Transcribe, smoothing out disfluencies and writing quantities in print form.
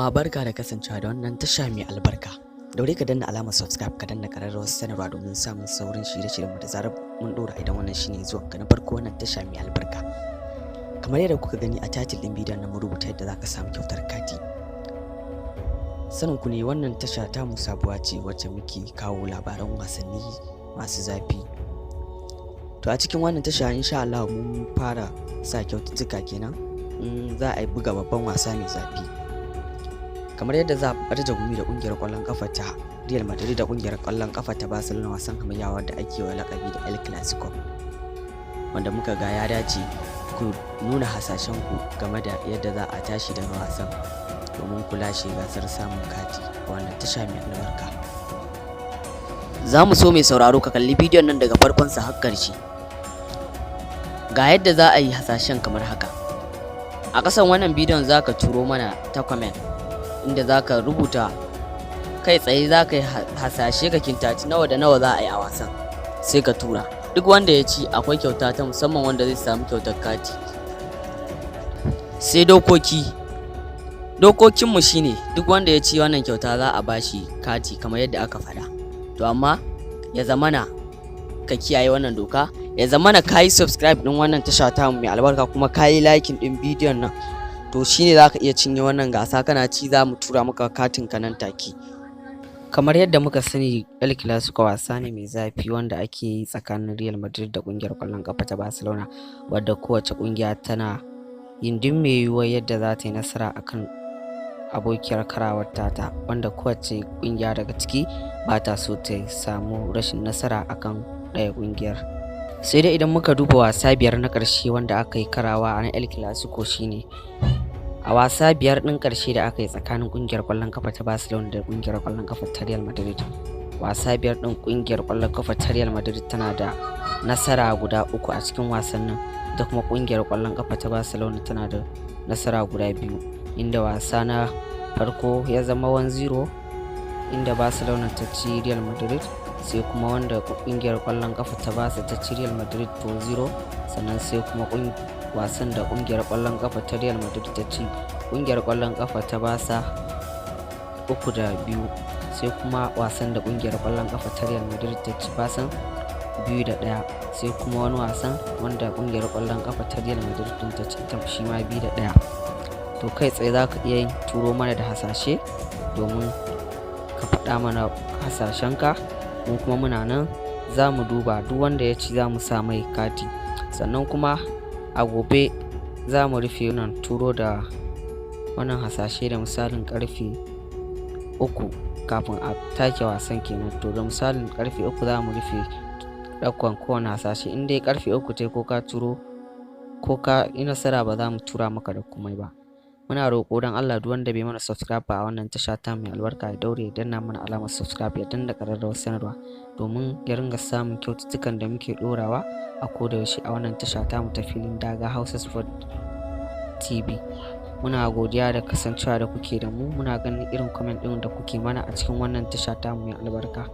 Uwa, barka da kasancewa da wannan tasha mai albarka. Daure ka danna alamar subscribe, ka danna ƙararrawar sanarwa domin samun saurin shirye-shiryenmu da zarar mun ɗora, idan wannan shine zuwan ka na farko wannan tasha mai albarka. Kamar yadda kuka gani a title ɗin bidiyon nan, mun rubuta yadda za ka samu kyautar kati. Sanin ku ne wannan tasha ta mu sabuwa ce wacce muke kawo labaran wasanni masu zafi. To, a cikin wannan tasha, insha Allah, mun fara sa kyaututtuka kenan in za a yi buga babban wasa mai zafi. Kamar yadda za a barja gumi da kungiyar kwallon kafa ta Real Madrid da kungiyar kwallon kafa ta Barcelona, wasan hamayya wanda ake wa lakabi da El Clasico, wanda muka ga ya dace ku nuna hasashen ku game da yadda za a tashi daga wasan domin ku lashe gasar samun kati a wannan tasha mai albarka. Za mu so mai sauraro ka kalli bidiyon nan daga farkonsa har ƙarshe. Ga yadda za a yi hasashen kamar haka: a ƙasan wannan bidiyon za ka turo mana ta comment, inda za ka rubuta kai tsaye, za ka yi hasashe, ka kintaci nawa da nawa za a yi a wasan, sai ka tura. Duk wanda ya ci, akwai kyauta ta musamman wanda zai samu kyautar kati. Sai dokoki. Dokokinmu shine duk wanda ya ci wannan kyauta, za a bashi kati kamar yadda aka faɗa. To, amma ya zamana ka kiyaye wannan doka, ya zamana ka yi subscribe ɗin wannan tasha ta mai albarka, kuma ka yi liking ɗin bidiyon nan. To, shine za ka iya cinye wannan gasa. Kana ci, za mu tura maka katin ka nan take. Kamar yadda muka sani, El Clasico wasa ne mai zafi wanda ake yi tsakanin Real Madrid da kungiyar kwallon kafa ta Barcelona, wadda kowace kungiya tana yin duk mai yiwuwar yadda za ta yi nasara akan abokiyar karawar tata, wanda kowace kungiya daga ciki ba ta so ta samu rashin nasara akan ɗaya kungiyar. Sai dai idan muka duba wasa biyar na ƙarshe wanda aka yi karawa a El Clasico, shine a wasa biyar ɗin ƙarshe da aka yi tsakanin ƙungiyar ƙwallon kafa ta Barcelona da ƙungiyar ƙwallon kafa ta Real Madrid, wasa biyar ɗin, ƙungiyar ƙwallon kafa ta Real Madrid tana da nasara guda uku a cikin wasannin, da kuma ƙungiyar ƙwallon kafa ta Barcelona tana da nasara guda biyu, inda wasa na farko ya zama 1-0, inda Barcelona ta ci Real Madrid, sai kuma wanda ƙungiyar ƙwallon kafa ta Barca ta ci Real Madrid 4-0, sannan sai kuma wasan da ƙungiyar ƙwallon kafa ta Real Madrid ta ci ƙungiyar ƙwallon kafa ta Barca 3-2, sai kuma wasan da ƙungiyar ƙwallon kafa ta Real Madrid ta ci Barca 2-1, sai kuma wani wasan wanda ƙungiyar ƙwallon kafa ta Real Madrid din ta ci ita shi ma 2-1. To, kai tsaye za ka iya yin turo mana da hasashe domin ka faɗa mana hasashenka. Mu kuma muna nan za mu duba, duk wanda ya ci za mu sa mai kati. Sannan kuma a gobe za mu rufe wannan turo da wannan hasashe da misalin karfe 3, kafin a take wasan kenan. To, da misalin karfe 3 za mu rufe ɗaukan kowane hasashe. In dai karfe 3 tai, ko ka turo ko ka yi nasara, ba za mu tura maka da komai ba. Muna roƙo don Allah, duk wanda bai mana subscribe ba a wannan tasha ta mai albarka, ya daure ya danna mana alamar subscribe, ya danna ƙararrawar sanarwa domin ya ringa samun kyaututtukan da muke ɗorawa a koda yaushe a wannan tasha ta mu ta Filin Daga Hausa Sport TV. Muna godiya da kasancewa da kuke da mu. Muna ganin irin comment ɗin da kuke mana a cikin wannan tasha ta mu mai albarka.